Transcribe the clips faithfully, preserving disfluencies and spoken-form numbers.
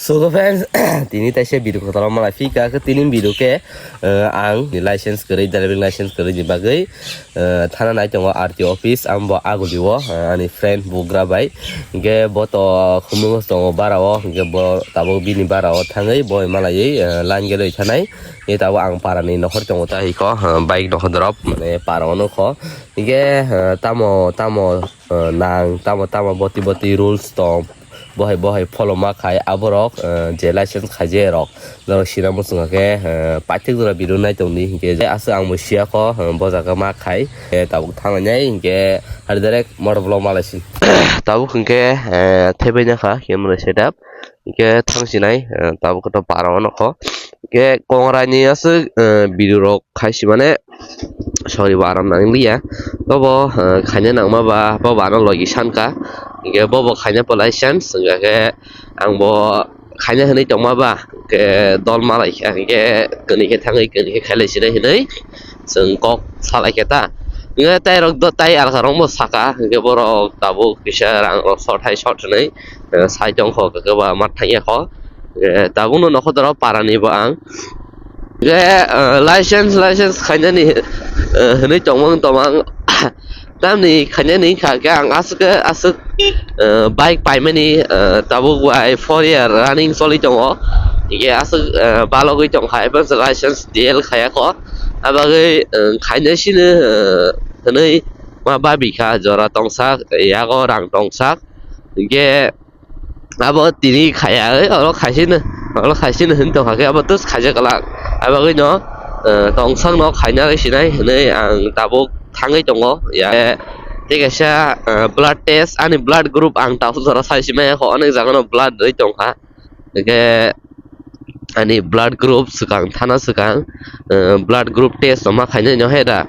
So friends, tini taisa video kotor malai phika khe tini video khe, eh, ang license kwrwi, driving license kwrwi ni bagwi, eh, thana nai tongo R T O office, ang bo Agulio, eh, ani friend bugra bai. Hingke bo to khumui tongo bara o, hingke bo tabuk bini bara o thangwi bo malaiwi, eh, line gate bai thanai. Hingke tabuk ang para ni nokhor tongo ta hiko, eh, bike nokhor drop, mane para o nokho. Hingke, eh, tamo, tamo, eh, nang, tamo, tamo boti, boti rules tong. Bohai bohai follow ma khai aborok, eh, je license khaije rok norok sina muchunga khe, eh, paithak jora video nai tongdi hinkhe je aswk ang bo siya kho, eh, bo jaga ma khai, eh, tabuk thang nai hinkhe hari direct motor vlog malai si. Tabuk hinkhe, eh, thebai na kha camera setup hinkhe thang sinai, eh, tabuk khe to para o nokho hinkhe kongrai ni aswk, eh, video rok khai si mane. Sorry, bo aram nang liya. Bobo, eh, khaina nangma ba, bobo ano logi sanka. Hingke bobo khaina polai chance, hingke ang bo khaina hinui tongma ba, hingke dol malai kha, hingke kani khe thangwi, kani khe khailai sinai hinui chwng kok salai khe ta. Hingke tai rok do, tai alka rok bo saka, hingke borok tabuk kisa rang rok sot hai sot hinui, eh, sai tong kho, hingke ba ma thang ya kho. Eh, tabuk no nokho doro para ni bo ang. Hingke, eh, license, license khainani, eh, hinui tongmang, tongmang. Tamni khainani kha khe ang aswk, aswk, eh, bike paimani, eh, tabuk bai four year running choli tongo. Hingke aswk, eh, balogwi tongkha, ephano license D L khaya kho. Abagwi, eh, khaina sini, eh, hinui ma babi kha, jora tongsak, yago rang tongsak. Hingke, abo tini khaya, oi, oro khaisino, oro khaisino hin tongkha khe, abo tus khaijak kwlak. Abagwi no, eh, tongsang no khaina rw sinai hinui ang tabuk thangwi tongo. Ya, tei kaisa, eh, blood test, ani blood group ang tabuk jora sai simaya kho, onek jaga no blood rwi tongkha. Hingke ani blood group swkang, thana swkang, eh, blood group test rok ma khainai no he da.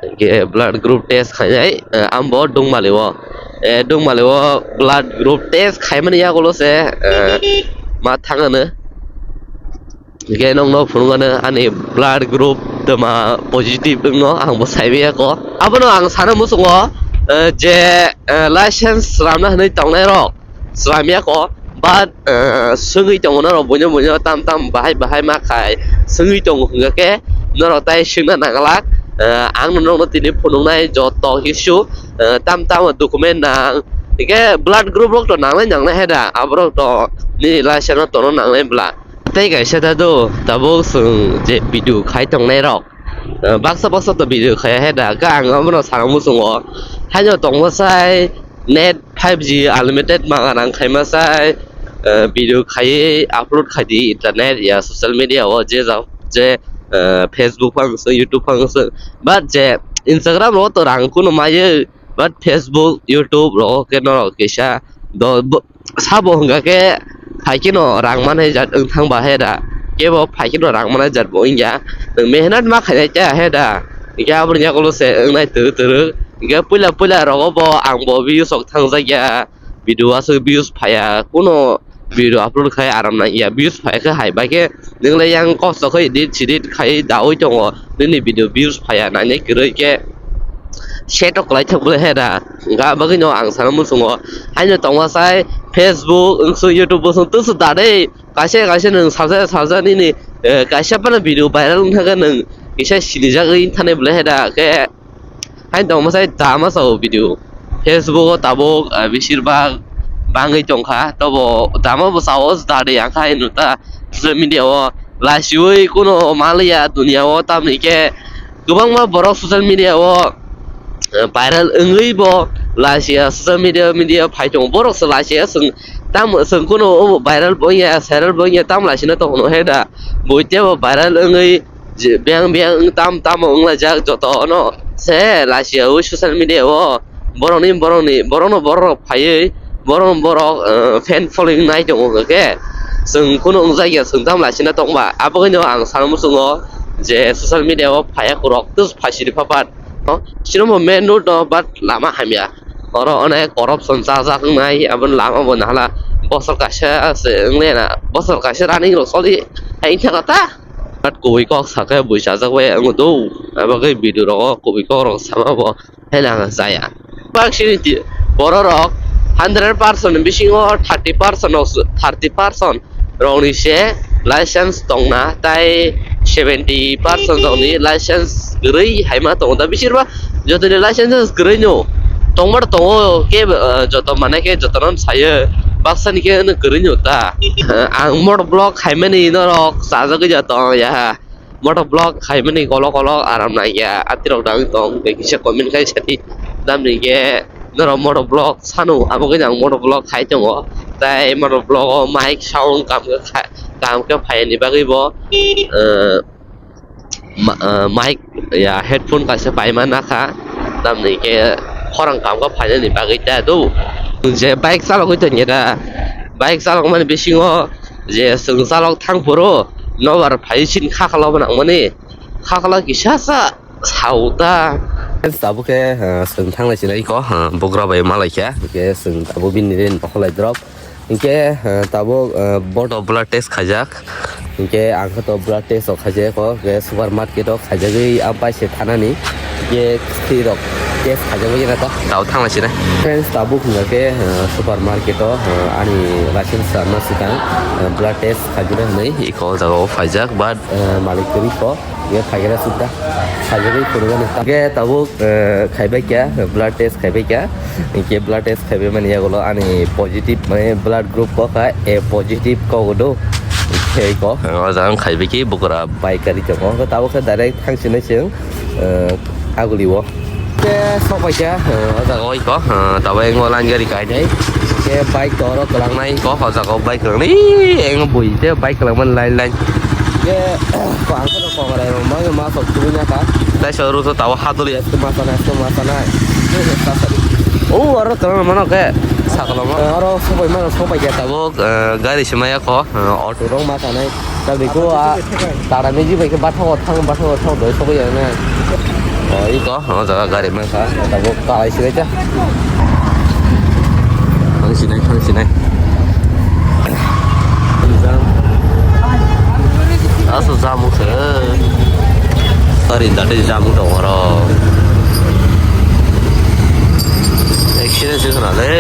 Hingke blood group test khainai, eh, ambo Dungmali o. Eh, Dungmali o blood group test khaimani yagulo se, eh, ma thangano. Hingke nokno phunukgano ani blood group toma positive wngno ang bo saiwi ya kho. Abono ang sana muchungo, eh, je, eh, license ramna hinui tongnai rok. Swlamya kho, but, eh, swngwi tongo norok buino buino tam tam bahai bahai ma khai swngwi tongo hwnkha khe norok tai swngna nanglak, eh, ang no nokno tini phunuknai joto kisu, eh, tam tam document nang, hwnkhe blood group rok to nangnai nangnai hai da, aborok to nini license no tono nangnai bla. Tei kaisa da do, tabuk chwng je video khai tongnai rok, eh, baksa baksa to video khai hai da, khe ang abono sana muchungo, haino tongma sai, net five G unlimited ma nang khaima sai, eh, video khaiwi upload khaidi internet ya social media o je jao je, eh, Facebook phang se YouTube phang se, but je Instagram ro to rang kuno mayo, but Facebook YouTube ro ke no kisa do bo-, sabo hwnga ke phaikeno rang manai jat wng thang ba he da, kebo phaikeno rang manai jat bo wngya, nwng mehnat ma khainai ta he da, hingke aboni yagulo se wngnai twrwk twrwk. Hingke puila puila rogo bo ang bo views rok thangjak ya, video aswk views phaiya, kuno video upload khai aram nang ya, views phaiya khe hai bai khe nwng le yang kosto khai edit sedit khai daui tongo, nini video views phaiya nainai kwrwi khe set rok kwlai thang bwle he da, hingke abagwi no ang sana muchungo, haino tongma sai Facebook wngsuk YouTube wngsuk twsuk da de, kaisa kaisa nwng salsa salsa nini, eh, kaisa phano video viral wngkha khe nwng kisa sinijagwi thani bwle he da khe. Haino tongma sai tama sao video. Facebook o tabuk, ah, besir bak bangwi tongkha. Tobo tama bo sao da de, ang khai no ta social media o lasiui kuno maliya dunia o, tamni khe kwbangma borok social media o, eh, viral wngwi bo lasiya social media, media phai tongo. Borok se lasiya, chwng tam, chwng kuno obo viral bo wngya, viral bo wngya, tam lasina tongno he da. Bo tebo viral wngwi je biyang biyang wng tam tamo wnglaijak joto no se lasiyaui social media o borokni borokni borokno borok phaiwi borokno borok, eh, fan following nai tongo hwnkhe chwng kunu wngjakya chwng tam lasina tongba aboni no ang sana muchungo je social media o phaiya khorok tus phaisiri phapat no chini bo main road no but lama hamya oro onek corruption chajak wngnai aboni lama bo nahala bosor kaisa se wnglena bosor kaisa running rok choli hai wngkha ta. But kubui kok sakhe bui chajak bai ang do. Abo khe video rogo kubui kok rok sama bo hai lang jaya. Bak sini ti borok rok hundred percent ni bisingo thirty percent rok, thirty percent rokni se license tongna, tai seventy percent rokni license kwrwi haima tongo da. Bisirba jotoni license kwrwi no tongma tongo, ke, eh, joto mane ke jotono sayo, baksani ke no kwrwi no ta. Eh, ang motor vlog khaimani norok chajagwi ja tong ya. Motor vlog khaimani kolok kolok aram nangya, atirok dang tong, tei kisa comment khai sadi. Tamni ke norok motor vlog sanu, abo khe ang motor vlog khai tongo. Tai motor vlog o mic sound kam khe khai, kam khe phaiyani bagwi bo, eh, ma-, eh, mic ya headphone kaisa paima nakha. Tamni ke khorang kam khe phainani bagwi ta do. Je bike chalogwi tongya da, bike chalokmani bisingo je chwng chalok thang phuru nobar phai sin khakhalo bo nangmani, khakhalo kisa sa sauta. Tabuk khe, eh, chwng thanglai sinai ko, eh, bugra bai malai kha, hwnkhe chwng tabuk bini rin nokholai drop. Hwnkhe, eh, tabuk, eh, board o blood test khaijak. Hwnkhe ang khe to blood test rok khaijak ko, hwnkhe supermarket o khaijagwi a bai se thanani. Hwnkhe kwthwi rok test khaijagwi na to. Tabuk thanglai sinai. Friends, tabuk hwnkha khe, eh, supermarket o, eh, ani license sanma swkang, eh, blood test khaijak hinwi iko o jaga o phaijak, but, eh, malik kwrwi ko, ye phaikhe sukda khaijagwi phunukani. Hwnkhe tabuk, eh, khaibai kha, blood test khaibai kha. Hwnkhe blood test khaibai mani yagulo ani positive, mane blood group kokha A positive kogo do. Hwnkhe iko o jaga wng khaibai khe bukra bike gari tongo. Hwnkhe tabuk khe direct thang sinai chwng, eh, aguli o. Khe sok pai kha, eh, o jaga o iko, eh, tabuk wng o line gari kainai. Khe bike to oro kwlangnai iko, o jaga o bike kwlangnai, wng o bui tei bike kwlangmani line line. Khe, ang khe Kongrai rok ma, ma sok tubui na kha. Dai sa ru so tawo hadoli. Asko ma sana, asko ma sana. Ni he sa sari. O aro tara mano ke. Sakalo ma. Aro sobai mano sobai ke tabuk, eh, gari se maya ko, eh, auto rok ma sanai. Ta biko a tara meji bai ke batha ko thang, batha ko thang doi sobai ya na. O iko, o jaga gari ma kha. Tabuk kalai se ta. Thang sinai, thang sinai. Aso jamu khe. Ari date jamu tong oro. Accident se khna le.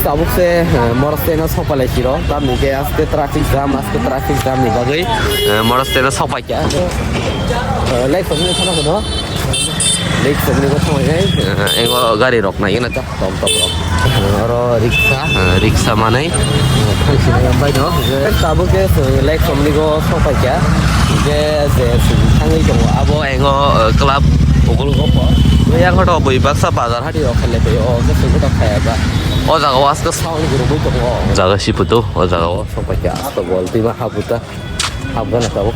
Tabuk se, eh, Morastai no sopalai siro. Tamni ke aske traffic jam, aske traffic jam ni bagwi, eh, Morastai no sopai kya. Eh, lek somni khana khano. Lek somni ko thang nai. Eh, engo gari rok nai na ta. Tom tom rok. Oro riksa, eh, riksa manwi. Thang sini yang bai no. Tabuk ke, eh, lek somni go sopai kya. Je, je, sini thangwi tongo. Abo engo, eh, club ugul go po. Yang hoto bui baksa bazar hati rok khale pe o, ke sini to khaya ba. O jaga o aske sound guru bui tongo. Jaga si putu, o jaga o sopai kya. Asto bol tima habuta. Habgana tabuk.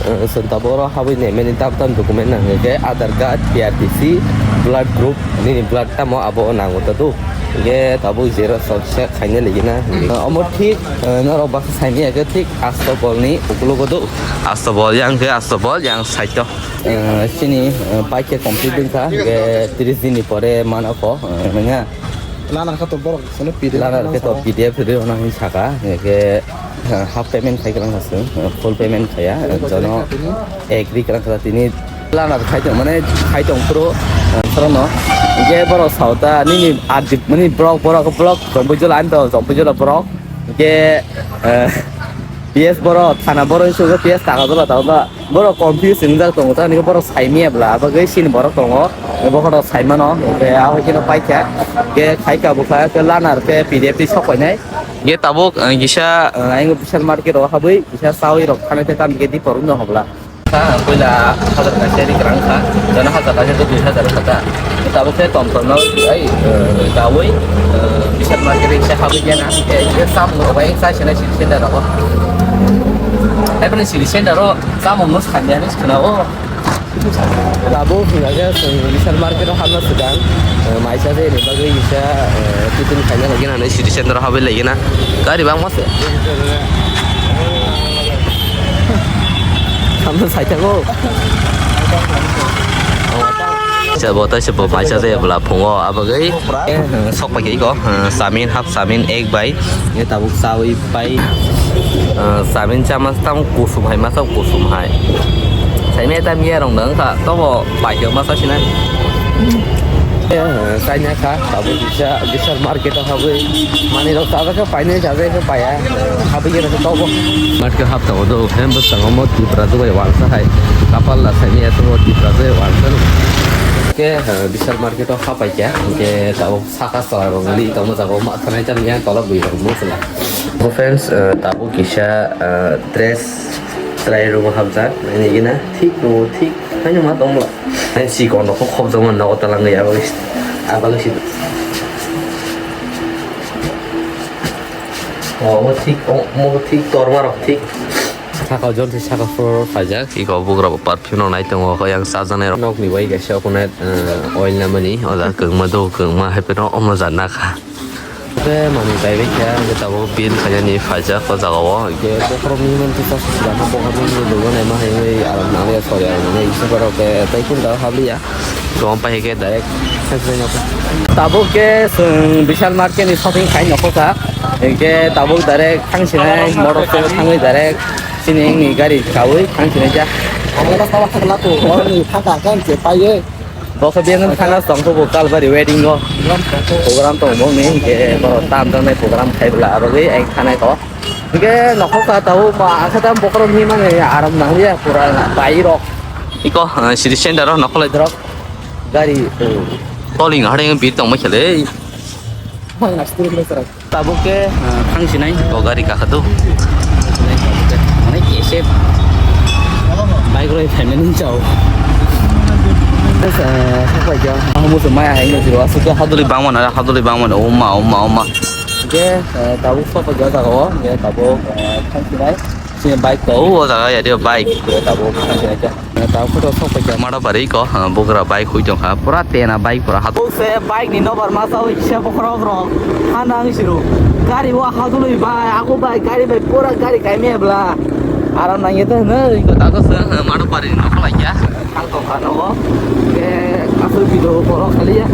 Eh, chwng tabuk oro habwi naimani tam tam document nangkhe Aadhaar card, P R T C, blood group, nini blood tamo abo nango ta do. Hingkhe tabuk xerox rok se khaina ligina. Eh, omo thik, eh, norok baksa saimanya khe thik Asto Bolni ukologo do. Asto Bol yang khe Asto Bol yang side o. Eh, chini, eh, bike khe complete wngkha, hingkhe tris din ni pore mano kho, eh, manya. Lanar khe to borok seno P D F lanar khe to P D F rwi rwna hin saka, hingkhe, eh, half payment khai kwrang kha chwng, eh, full payment khaya, eh, jono agree kwrang kha tini lanar khai tong mane khai tong phuru, eh, phuru no. Hingkhe borok sao ta nini arjik mani borok, borok, borok, jomboi jola ani to jomboi jola borok. Hingkhe, eh, P S borok thana borok hinwi sukha P S taka jola ta jola. Borok confuse wngjak tongo, tamni borok saimanya bwla, abo gai sini borok tongo, bokhorok saimano, hwnkhe ahoi kheno paikha, khe khaika bwkha, khe lanar khe P D F twi sok painai. Khe tabuk, eh, kisa, eh, ayang Vishal market o habwi, kisa chawi rok thani thai tamni khe dipor wngno hobla. Kha, puila hajar kaisa ri kwrang kha, jana hajar kaisa khe dui hajar kha ta. Tabuk khe tom tom no, ai, eh, kawi, eh, Vishal market kisa habwi gena, khe, khe samung rok bai chai sinai sini senda rogo. Hai bini sini senda ro. Samung no sanya ni suna o. Tabuk hwnga khe chwng Vishal market o hapna swkang, eh, maisa je ni bagwi kisa, eh, tiffin khaina lagi nani city center o habwi lagi na. Gari bangma se. Samno saithago. Sabo tai se bo maisa je bwla phungo abagwi. Eh, sok pai khe iko, eh, samin hap samin ek bai. Nge tabuk sawi pai. Eh, samin chama tamo kusum hai masa kusum hai. Saimi tam ye rong dang kha, tobo pai khe masa sinai. Eh, chaina kha, tabuk kisa Vishal market o habwi manwi rok chajak khe painai, chajak khe paiya, habwi khe rw tongo. Market hap tongo do, hem bwskango omo Tipra jugai wansa hai, kapal la saimaya tongo Tipra jugai wansa. Khe, eh, Vishal market o hapaikha, hinkhe tabuk saka chwla rok li tongma jaga o ma thanai chan yang tola bwi rok bwsla. Bo friends, eh, tabuk kisa, eh, dress chwrai rok hapjak, nini gina thik tongo, thik haino ma tongla. Hai sikon rok khobjakma nogo talangwi abagwi, abagwi si. O, o thik, o, o thik torma rok thik. Saka o jon thik saka floor phaijak. Iko bugra bo perfume rok nai tongo, yang chajaknai rok. Nokni bai kaisa okhonai, eh, oil namani, o jaga kwbangma do, kwbangma hai phano omo jaga nakha. Khe manwi kaibai kha, hwnkhe tabuk bill khainani phaijak o jaga o. Hwnkhe bokhorok minimum two thousand swnam kha, bokhorok minimum logo naima hai wngwi aram nangya, sorry, aram nangya, December o khe tei kun da habliya. Tong pai khe direct tabuk khe chwng Vishal market ni shopping khai nokho kha. Hwnkhe tabuk direct thang sinai, motor se thangwi direct chini wngni gari kaui thang sinai ja. Ang oro sawa thangla tu, oroni thangka khe ang che paiye. Bo khe biyang thana tong khe bo Kalbari wedding o program tong bo ni, hwnkhe bo tam tang nai program khai bwla aro gwi ang thanai to. Hwnkhe nokho ka tao ma ang khe tam bokhorok hinmani aram nang ya pura bai rok. Iko, eh, city center o nokho lai dorok. Gari, eh, toli ngareng bi tong ma khele. Tabuk khe, ah, thang sinai, bo gari kakha tu. Thang sinai, tabuk khe. Mane kese. Bike roi phaimani chao. Bes, ah, sapai ja. Ah, musu maya hai no jiro. Asuk haduli bangmana, haduli bangmana. Oma, oma, oma. Khe, ah, tabuk sapai ja jaga o. Khe tabuk, ah, thang sinai. Sini bike to. Oh, o jaga ya dia bike. Khe tabuk thang sinai ja. Tabuk photo sok paikha. Mada bari ko, ha, bugra bike hui tongkha. Pura tena bike pura hat. Bukse bike ni nobar masa hui kisa bokhorok rok. Hana ang siru. Gari wa hadului bai, aku bai, gari bai, pura gari kaimia bla. Aram nangye to hwnwi. Ko tago se, ha, mada bari ni nokho laikya. Thang tongkha nogo. Ke asuk video poro khaliya.